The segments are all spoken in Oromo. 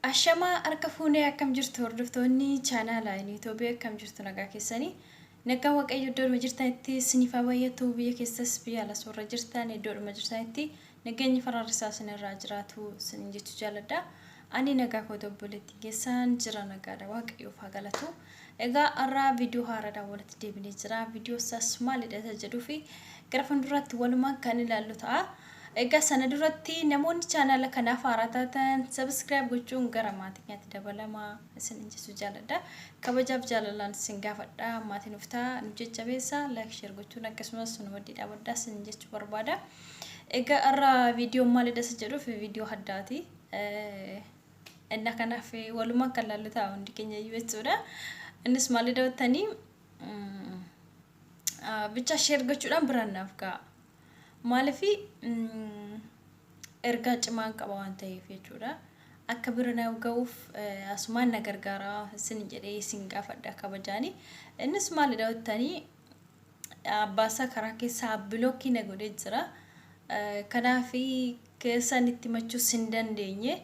Ashamaa harka fuunee akkam jirtu hordoftoonni chaanaala Yuutuubii akkam jirtu nagaa keessanii nagaa waaqayyo iddoodhuma jirtanitti isiniif haa baay'atu biyya keessas biyya alas warra jirtan iddoodhuma jirtanitti nageenyi faraarrisaa isinirraa jiraatu isinin jechuu jaalladha. Ani nagaa koota obboleettiin keessan jira nagaadha waaqayyoof haa galatu. Egaa har'aa viidiyoo haaraadhaan walitti deebinee jira. Viidiyoo isaas maalidha isa jedhuu fi gara fuulduraatti walumaan kan ilaallu ta'a. Egaa sana duratti namoonni chaanaala kanaaf haaraa taatan subscribe gochuun gara maatii keenyatti dabalamaa isinin jechuu jaalladha. Kabajaaf jaalalaan isin gaafadha. Maatii nuuf ta'a, nu jajjabeessa, like share gochuun akkasumas nu maddii dhaabadha isin jechuu barbaada. Egaa har'a viidiyoon maalidha isa jedhuuf viidiyoo addaati. Inna kanaaf walumaan kan laallu ta'a hundi keenya iyyuu jechuudha. Innis maalidha jettanii bicha share gochuudhaan biraan naaf ga'a. Maaliif ergaa cimaan qaba waan ta'eef jechuudha. Akka bira naaf ga'uuf asumaan na gargaara isin jedhee isin gaafadha kabajaani. Innis maalidha jettanii abbaasaa karaa keessaa bilookii na godhee jira. Kanaaf keessaan itti machuus hin dandeenye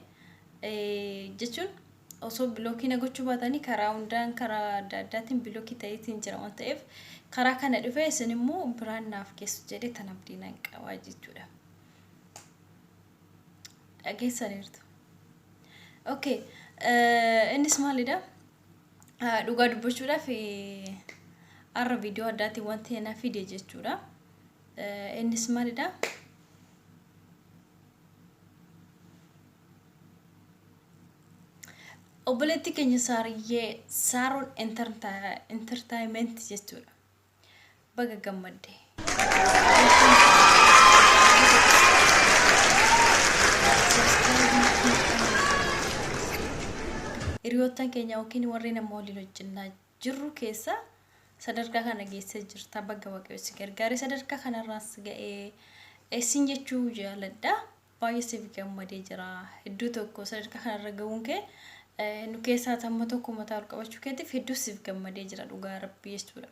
jechuun osoo bilookii na gochuu baatanii karaa hundaan karaa adda addaatiin bilookii ta'eetiin jira waan ta'eef karaa kana dhufee isin immoo biraan naaf geessu jedhee tan abdii nan qabaa jechuudha. Dhageessaniirtu. Okay. Innis maalidha? Dhugaa dubbachuudhaaf har'a viidiyoo addaatiin wanti na fide jechuudha. Innis maalidha? Obboleettii keenya Saariyyee Saaroon Entertainment jechuudha. Baga gammadde. Hiriyoottan keenya yookiin warreen amma waliin hojjennaa jirru keessa sadarkaa kana geessee jirta. Baga Waaqayyo si gargaare sadarkaa kanarraas ga'ee sin jechuu jaaladha. Baay'ee siif gammadee jira. Hedduu tokko sadarkaa kanarra ga'uun kee nu keessaa tamma tokko mataa ol qabachuu keetiif hedduu siif gammadee jira dhugaa rabbii jechuudha.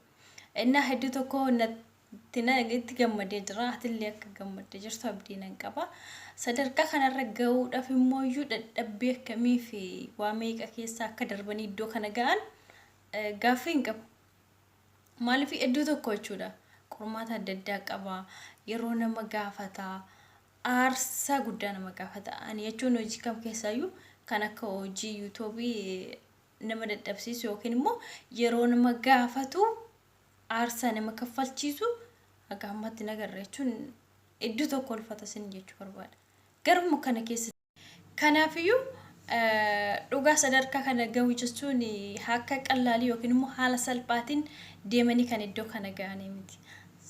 Innaa hedduu tokko natti itti gammadee jira. Atillee akka gammaddee jirtu abdii nan qaba. Sadarkaa kanarra ga'uudhaaf immoo iyyuu dadhabbii akkamii fi waa meeqa keessa akka darbanii iddoo kana ga'an gaaffii hin qabu. Maaliif iddoo tokko jechuudha. Qormaata adda addaa qaba. Yeroo nama gaafata. Aarsaa guddaa nama gaafata. Ani jechuun hojii kam keessaayyuu kan akka hojii yuutuubii nama dadhabsiisu yookiin immoo yeroo nama gaafatu aarsaa nama kaffalchiisu haga ammaatti hin agarre jechuun iddoo tokko ulfata isin jechuu barbaada. Garuu kana keessa Kanaafiyyuu dhugaa sadarkaa kana gahuu jechuun akka qallaalii yookiin immoo haala salphaatiin deemanii kan iddoo kana gahanii miti.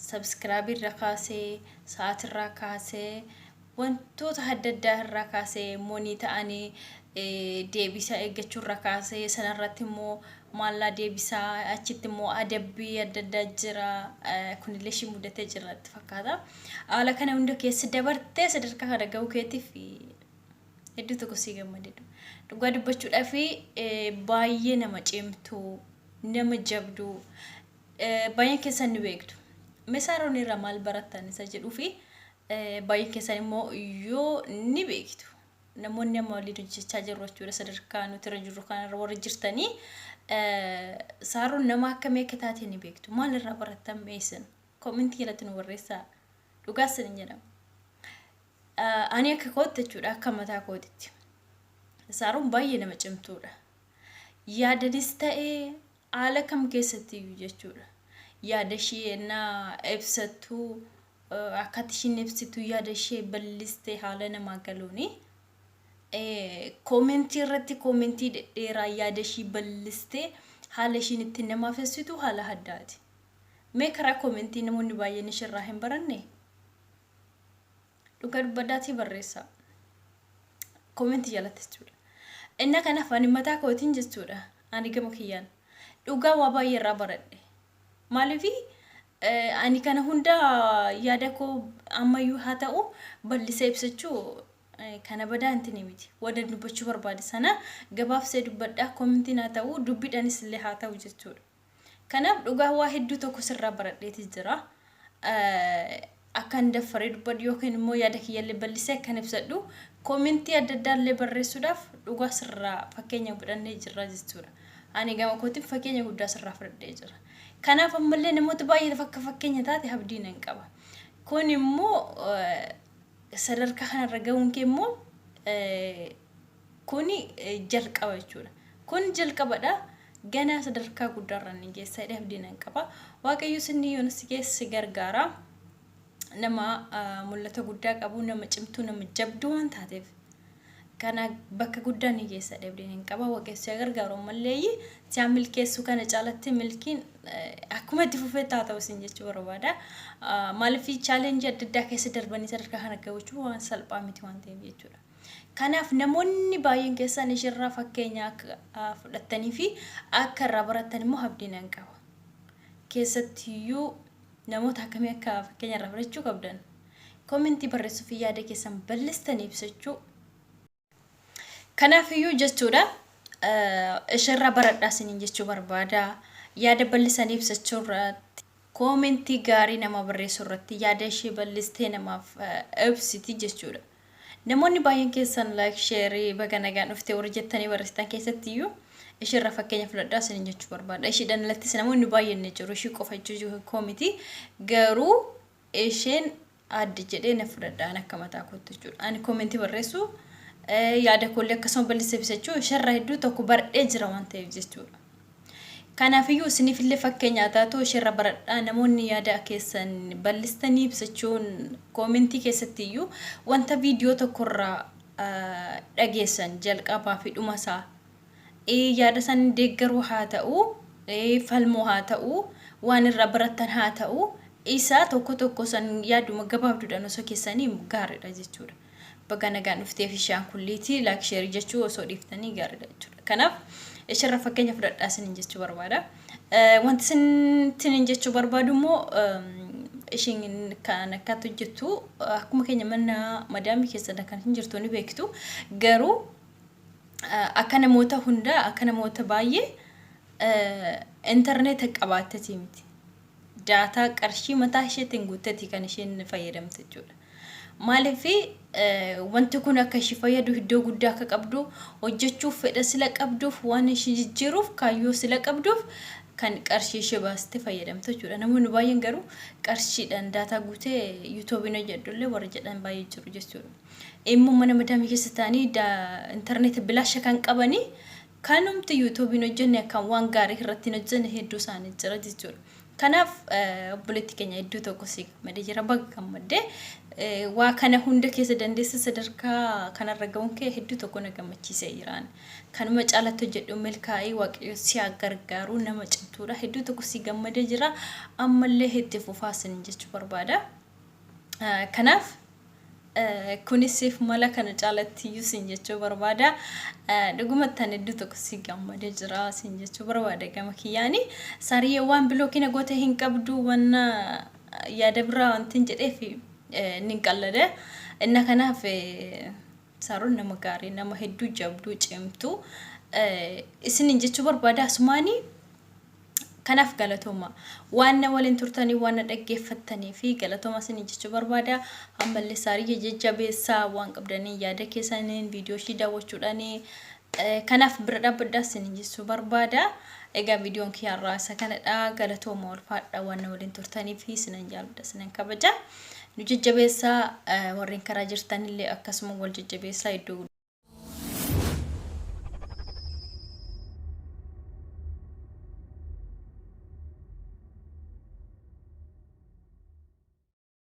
Sabskraabii irra kaasee, sa'aatirraa kaasee, wantoota adda addaa irraa kaasee monii ta'anii deebisaa eeggachuu irraa kaasee sanarratti immoo maallaa deebisaa achitti immoo adabbii adda addaa jira. Kunillee ishii mudatee jira natti fakkaata. Haala kana hunda keessa dabartee sadarkaa kana gahuu keetiif hedduu tokko sii gammadee. Dhugaa dubbachuudhaaf baay'ee nama cimtuu, nama jabduu, baay'een keessan ni beektu. Mee Saaroon irraa maal barattan isa jedhuu fi baay'een keessan immoo yoo ni beektu. Namoonni amma waliin hojjechaa jirru jechuudha sadarkaa nuti irra jirru kanarra warri jirtanii Saaroon nama akkamii akka taate ni beektu. Maal irraa barattan mee isin? Komentii jalatti nu barreessaa. Dhugaa isin jedhama. Ani akka kootti jechuudha akka mataa kootitti. Saaroon baay'ee nama cimtuudha. Yaadanis ta'ee haala kam keessatti iyyuu jechuudha. Yaada ishee ennaa ibsattu akkatti ishiin ibsitu yaada ishee bal'istee haala namaa galuuni. Koomentii irratti koomentii dhedheeraa yaada ishii bal'istee haala ishiin ittiin namaaf ibsitu haala addaati. Mee karaa koomentii namoonni baay'een ishirraa hin baranne? Dhugaa dubbadhaatii barreessaa. Koomentii jalatti jechuudha. Inna kanaaf ani mataa kootiin jechuudha. Ani gama kiyyaan. Dhugaa waa baay'ee irraa baradhe. Maaliif ani kana hunda yaada koo ammayyuu haa ta'u bal'isee ibsachuu kana badaa intini miti. Wanta dubbachuu barbaade sana gabaabsee dubbadhaa koomentiin haa ta'u dubbiidhaanis illee haa ta'u jechuudha. Kanaaf dhugaa waa hedduu tokko sirraa baradheeti jira. Akkan daffaree dubbadhu yookiin immoo yaada kiyyallee bal'isee akkan ibsadhu Koomentii adda addaa illee barreessuudhaaf dhugaa sirraa fakkeenya godhannee jirra jechuudha. Ani gama kootiin fakkeenya guddaa sirraa fudhadhee jira. Kanaaf ammallee namoota baay'eef akka fakkeenya taate abdii nan qaba. Kun immoo sadarkaa kanarra gahuun kee immoo kuni jalqaba jechuudha. Kun jalqabadha. Ganaa sadarkaa guddaarra ni geessa jedhee abdii nan qaba. Waaqayyo sinni yoona si keessa si gargaara. Nama mul'ata guddaa qabu, nama cimtuu, nama jabduu waan taateef kana bakka guddaa ni geessa jedhee abdiin hin qaba. Waaqayyo si gargaaru ammallee si haa milkeessu kana caalatti milkiin akkuma itti fufee taa ta'u isin jechuu barbaada. Maaliif chaalenjii adda addaa keessa darbanii sadarkaa kana gahuu waan salphaa miti waan ta'eef jechuudha. Kanaaf namoonni baay'een keessan ishirraa fakkeenya akka fudhattanii fi akka irraa barattan immoo abdii nan qaba. Keessattiyyuu namoota akkamii akka fakkeenya irraa fudhachuu qabdan koomentii barreessuu fi yaada keessan bal'istanii ibsachuu. Kanaaf iyyuu jechuudha ishirraa baradhaa isiniin jechuu barbaada. Yaada bal'isanii ibsachuu irratti koomentii gaarii nama barreessuu irratti yaada ishee bal'istee namaaf ibsiti jechuudha. Namoonni baay'een keessan like share baga nagaan dhuftee warri jettanii barreessitan keessatti iyyuu isheerraa fakkeenya fudhadhaa isiniin jechuu barbaada. Isheedhaan alattis namoonni baay'een ni jiru. Ishii qofa jechuu koo miti. Garuu isheen adda jedhee na fudhadhaan akka mataa kootti jechuudha. Ani koomentii barreessu yaada koollee akkasuma bal'isee ibsachuu isheerraa hedduu tokko baradhee jira waan ta'eef jechuudha. Kanaafiyyuu isiniifillee fakkeenya haa taatu isheerra baradhaa namoonni yaada keessan bal'istanii ibsachuun koomentii keessatti iyyuu wanta viidiyoo tokkorraa dhageessan jalqabaa fi dhuma isaa yaada san deeggaruu haa ta'u falmuu haa ta'u waan irraa barattan haa ta'u isa tokko tokko san yaaduma gabaabduudhaan osoo keessanii gaariidha jechuudha. Baga nagaan dhufteef ishaan kulliitii like share jechuu osoo dhiiftanii gaariidha jechuudha. Kanaaf ishirra fakkeenya fudhadhaa isiniin jechuu barbaada. Wanti isiniin jechuu barbaadu immoo ishiin kan akkatti hojjettu akkuma keenya mana madaamii keessa kan hin jirtu ni beektu. Garuu akka namoota hundaa akka namoota baay'ee intarneeta qabaattetii miti. Daataa qarshii mataa isheetiin guutteeti kan isheen fayyadamte jechuudha. Maaliif wanti kun akka ishee fayyadu iddoo guddaa akka qabdu hojjechuuf fedha sila qabduuf waan ishee jijjiiruuf kaayyoo sila qabduuf kan qarshii ishee baastee fayyadamte jechuudha. Namoonni baay'een garuu qarshiidhaan daataa guutee yuutuubiin hojjedhu illee warra jedhan baay'ee jiru jechuudha. Immoo mana madaamii keessa ta'anii intarneeta bilaasha kan qabanii kanumti yuutuubiin hojjenne kan waan gaarii irratti hin hojjenne hedduu isaanii jira jechuudha. Kanaaf obboleetti keenya hedduu tokko si gammadee jira baga gammaddee waa kana hunda keessa dandeessa sadarkaa kanarra ga'uun kee hedduu tokko na gammachiisee jiraan. Kanuma caalatti hojjedhu milkaa'ii waaqayyo si haa gargaaru nama cimtuudha hedduu tokko si gammadee jira ammallee itti fufaa sin jechuu barbaada. Kanaaf kunis siif mala kana caalatti iyyuu sin jechuu barbaada. Dhugumatti ani iddoo tokko si gammadee jira sin jechuu barbaada gama kiyyaani. Saariyyee waan bilookii na goote hin qabdu wanna yaada biraa wanti hin jedheef ni qallada. Inna kanaaf Saaroon nama gaarii nama hedduu jabduu cimtuu isinin jechuu barbaada asumaanii. Kanaaf galatooma. Waan na waliin turtanii waan na dhaggeeffattanii fi galatooma isinin jechuu barbaada. Ammallee Saariyya jajjabeessaa waan qabdanii yaada keessaniin viidiyoo ishii daawwachuudhaanii kanaaf bira dhaabbadhaa isinin jechuu barbaada. Egaa viidiyoon kiyya har'aa isa kanadha. Galatooma ulfaadha waan na waliin turtanii fi isinan jaalladha isinan kabaja. Nu jajjabeessaa warreen karaa jirtanillee akkasuma wal jajjabeessaa iddoo.